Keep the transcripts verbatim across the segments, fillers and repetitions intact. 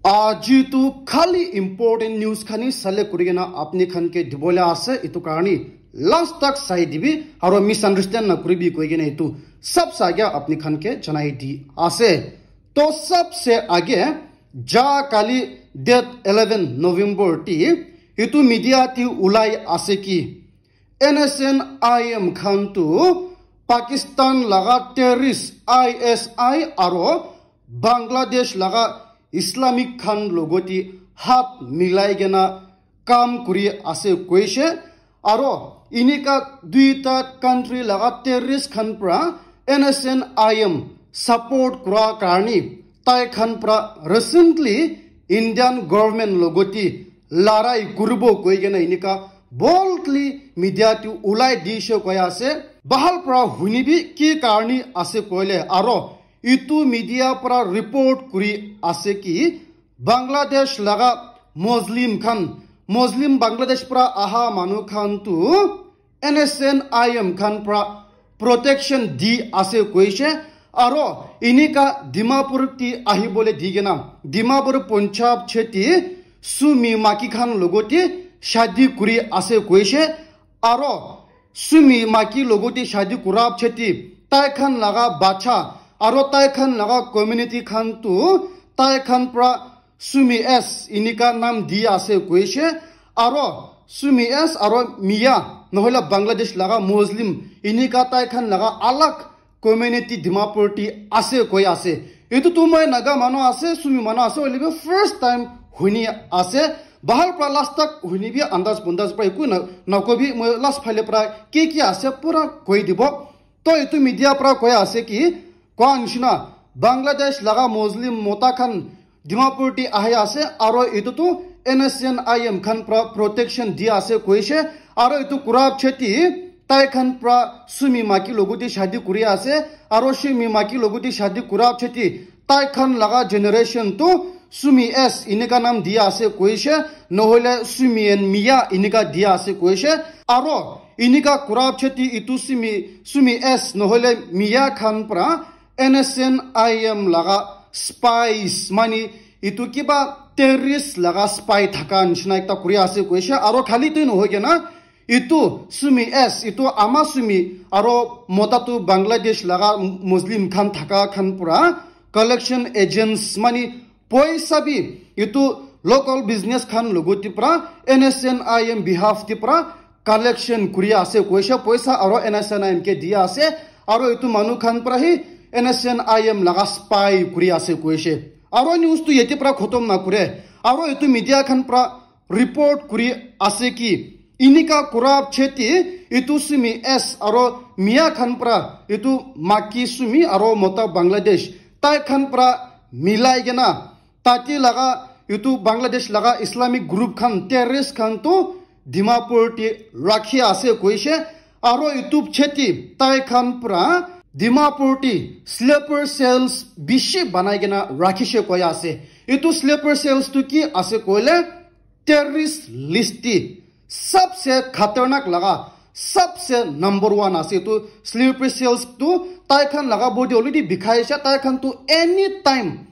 Aji tu khali important news khan hi sale kuri kena apni khan ke dibole ase, itu karni last tak sai dibi aro misunderstand na kuribi koi kena itu sab sa agya apni khan ke janai di ase. To sabse age, ja kali date eleven November ti itu media ti ulai ase ki N S N I M khan tu Pakistan laga terrorist I S I aro Bangladesh laga Islamic khan logoti hat milai kena kam kuri ase koishe. Aro inika duita country laga terrorist khan pra N S N I M support kura karni tai khan pra recently Indian government logoti larai kuribo koi kena inika boldly media tu ulai dishe koi ase. Bahal pra hunibi ki karni ase koile aro itu media pra report kuri ase ki Bangladesh laga Muslim khan, Muslim Bangladesh pra aha manu khan tu N S N I M khan pra protection di ase koishe. Aro inika Dimapur ti ahibole di kena Dimapur Punjab cheti Sumi maki khan logoti shadi kuri ase koishe. Aro Sumi maki logoti shadi kurab cheti tai khan laga bacha aro tai khan laga community khan tu tai khan pra Sumi S inika nam di ase koishe. Aro Sumi S aro Mia nohoila Bangladesh laga Muslim inika tai khan laga alag community Dimapur ti ase koi ase. Itu tu moi Naga manu ase, Sumi manu ase, hoile bi first time huni ase. Bahal pra last tak huni bi andaz bundaz pra iku na, nakobi moi last phale pra ki ki ase pura koi dibo. To itu media pra koi ase ki, koa nishina Bangladesh laga Muslim mota khan Dimapur ti ahi ase, aro itu tu N S N I M khan pra protection di ase koishe, aro itu kurab cheti tai khan pra Sumi maki logoti shadi kuri ase, aro Sumi maki logoti shadi kurab cheti tai khan laga generation tu Sumi S inika nam di ase koishe, nohoile Sumi and Mia inika di ase koishe, aro inika kurab cheti itu Sumi, Sumi S nohoile Mia khan pra N S N I M laga spies mani itu kiba terrorist laga spy thaka nishina ekta kuri ase koishe, aro khali tu nohoi kena itu Sumi S, itu ama Sumi aro mota tu Bangladesh laga Muslim khan thaka khan pra collection agents mani poisa bi itu local business khan logoti pra N S N I M behalf ti pra collection kuri ase koishe, poisa aro N S N I M ke di ase, aro itu manu khan pra hi N S N I M laga spy kuri ase koishe. Aro news tu yete pra khotom na kure, aro itu media khan pra report kuri ase ki inika kurab cheti itu Sumi S aro Mia khan pra itu maki Sumi aro mota Bangladesh tai khan pra milai kena tati laga itu Bangladesh laga Islamic group khan terrorist khan tu Dimapur ti rakhi ase koishe, aro itu cheti tai khan pra Dimapur ti sleeper cells bishi banai kena rakhishe koi ase. Itu sleeper cells tu ki ase koile terrorist list ti sabse khatarnak laga, sabse number one ase itu sleeper cells tu. Tai khan laga body already bikhai ase, tai khan tu anytime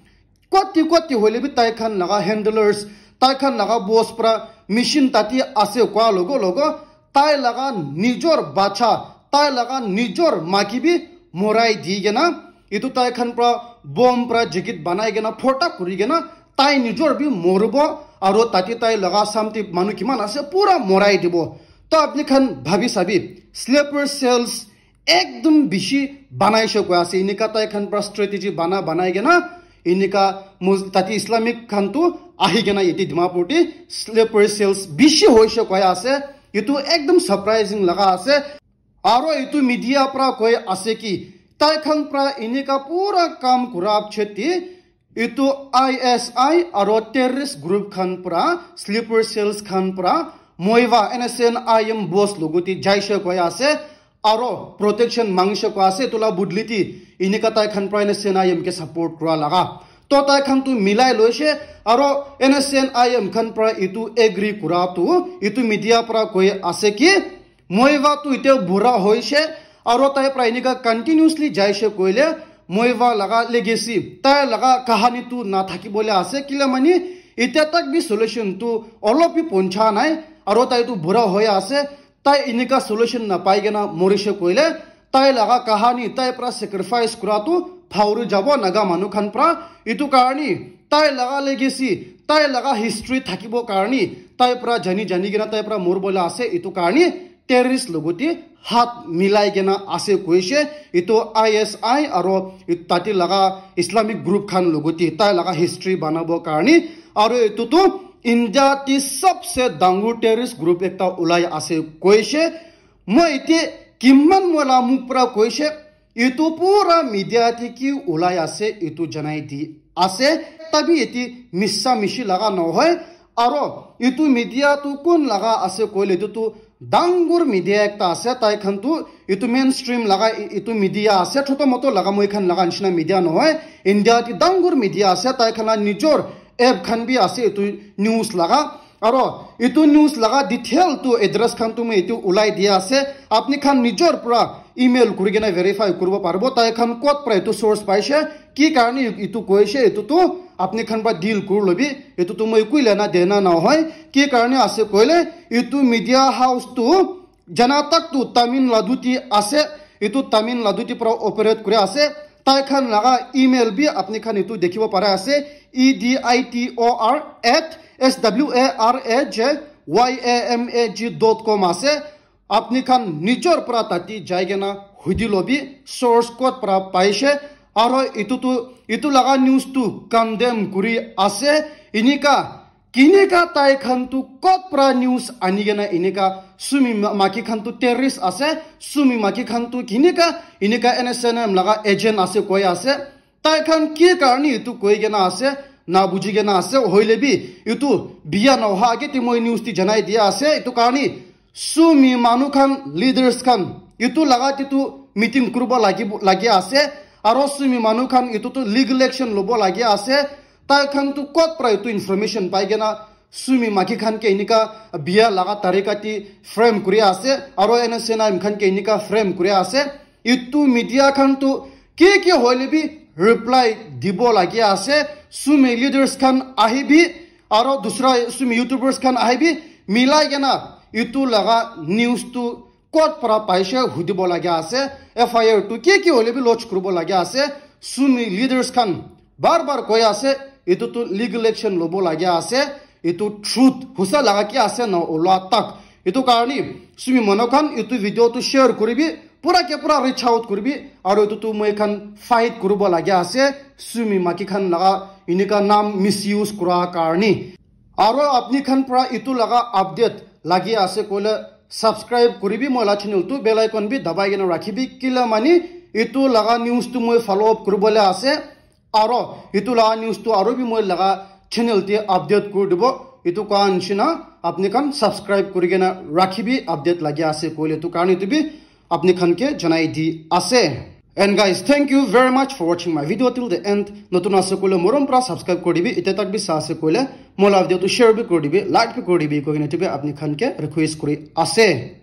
kwati kwati hoile bi tai khan laga handlers, tai khan laga boss pra mission tati ase kwa logo logo tai laga nijor bacha, tai laga nijor maki bi morai di kena, itu tai khan pra bomb pra jacket banai kena phota kuri kena tai nijor bi moribo, aro tati tai laga samti manu kiman ase pura morai dibo. To apni khan bhabi sabi, sleeper cells ekdum bishi banai she koi ase, inika tai khan pra strategy bana banai kena, inika mus-, tati Islamic khan tu ahi kena yate Dimapur te sleeper cells bishi hoishe koi ase, itu ekdum surprising laga ase. Aro itu media pra koi ase ki, tai khan pra inika pura kam kurab cheti, itu I S I aro terrorist group khan pra, sleeper cells khan pra, Moiva N S N I M boss logoti jaishe koi ase, aro protection mangshe koi ase, itu la budliti inika tai khan pra N S N I M ke support kura laga. To tai khan tu milai loishe, aro N S N I M khan pra itu agree kura tu, itu media pra koi ase ki, Moiva tu itya bura hoishe, aro tai pra inika continuously jaishe koile, Muivah laga legacy, tai laga kahani tu nathakibole ase, kile mani, itya tak bi solution tu olop bi poncha nai, aro tai tu bura hoi ase, tai inika solution napai kena morishe koile, tai laga kahani, tai pra sacrifice kura tu phauri jabo Naga manu khan pra. Itu karni, tai laga legacy, tai laga history thakibo karni, tai pra jani jani kena tai pra moribole ase, itu karni terrorist logoti hat milai kena ase koishe. Itu I S I aro it-, tate laga Islamic group khan logoti tai laga history banabo karni. Aro itu tu India ti sabse dangor terrorist group ekta ulai ase koishe. Moi ite kiman moi la muk pra koishe, itu pura media te ki ulai ase, itu janai di ase. Tabi ite missa mishi laga nohoi. Aro itu media tu kun laga ase koile, itu tu dangor media ekta ase. Tai khan tu itu mainstream laga i-, itu media ase. Choto moto laga moi khan laga nishina media nohoi. India ti dangor media ase. Tai khan la nijor app khan bi ase itu news laga. Aro itu news laga detail tu address khan tu moi itu ulai dia ase. Apni khan nijor pura email kuri kena verify kuribo paribo. Tai khan kot pra itu source paishe, ki karni itu koishe, itu tu apni khan pra deal kuri lobi. Itu tu moi kui lena dena nohoi. Ki karni ase koile, itu media house tu jana tak tu Tamil Nadu ti ase, itu Tamil Nadu ti pra operate kuri ase. Tai khan laga email bi apni khan itu dikhibo pare ase, E D I T O R at S W A R A J Y A M A G dot com ase. Apni khan nijor pra tati jai kena hudi lobi, source kot pra paishe, aro itu tu, itu laga news tu condemn kuri ase, inika Kinika tai khan tu kot pra news ani kena inika Sumi ma-, maki khan tu terrorist ase, Sumi maki khan tu kinika inika N S N M laga agent ase koi ase. Tai khan ki karni itu koi kena ase, na buji kena ase, hoile bi itu biya na oha age te moi news ti janai dia ase, itu karni Sumi manu khan, leaders khan, itu laga te tu meeting kuribo lagi, lagi ase, aro Sumi manu khan itu tu legal action lobo lagi ase. Tai khan tu kot pra itu information pai kena Sumi maki khan ke inika biya laga tarika ti frame kuri ase, aro N S N M khan ke inika frame kuri ase. Itu media khan tu ki ki hoile bi reply dibo lagi ase. Sumi leaders khan ahibi, aro dusra Sumi YouTubers khan ahibi, milai kena itu laga news tu kot pra paishe hudibo lagia ase, F I R tu ki ki hoile bi lodge kuribo lagia ase. Sumi leaders khan bar bar koi ase, itu tu legal action lobo lagia ase, itu truth husa laga ki ase na ulua tak. Itu karni Sumi manu khan itu video tu share kuribi, pura ke pura reach out kuribi, aro itu tu moi khan fight kuribo lagia ase, Sumi maki khan laga inika nam misuse kura karni. Aro apni khan pra itu laga update lagi ase koile subscribe kuribi moi la channel tu, bell icon bi dabai kena rakhibi, kila mani itu laga news tu moi follow up kuribole ase. Aro itu laga news tu aro bi moi laga channel te update kuri dibo. Itu koa nishina apni khan subscribe kuri kena rakhibi, update lagi ase koile tu karni tu bi apni khan ke janai di ase. And guys, thank you very much for watching my video till the end. Notun ase koile morom pra subscribe kuri dibi, ite tak bi sa ase koile mola video tu share bi kuri dibi, like bi kuri dibi koi kena tu bi apni khan ke request kuri ase.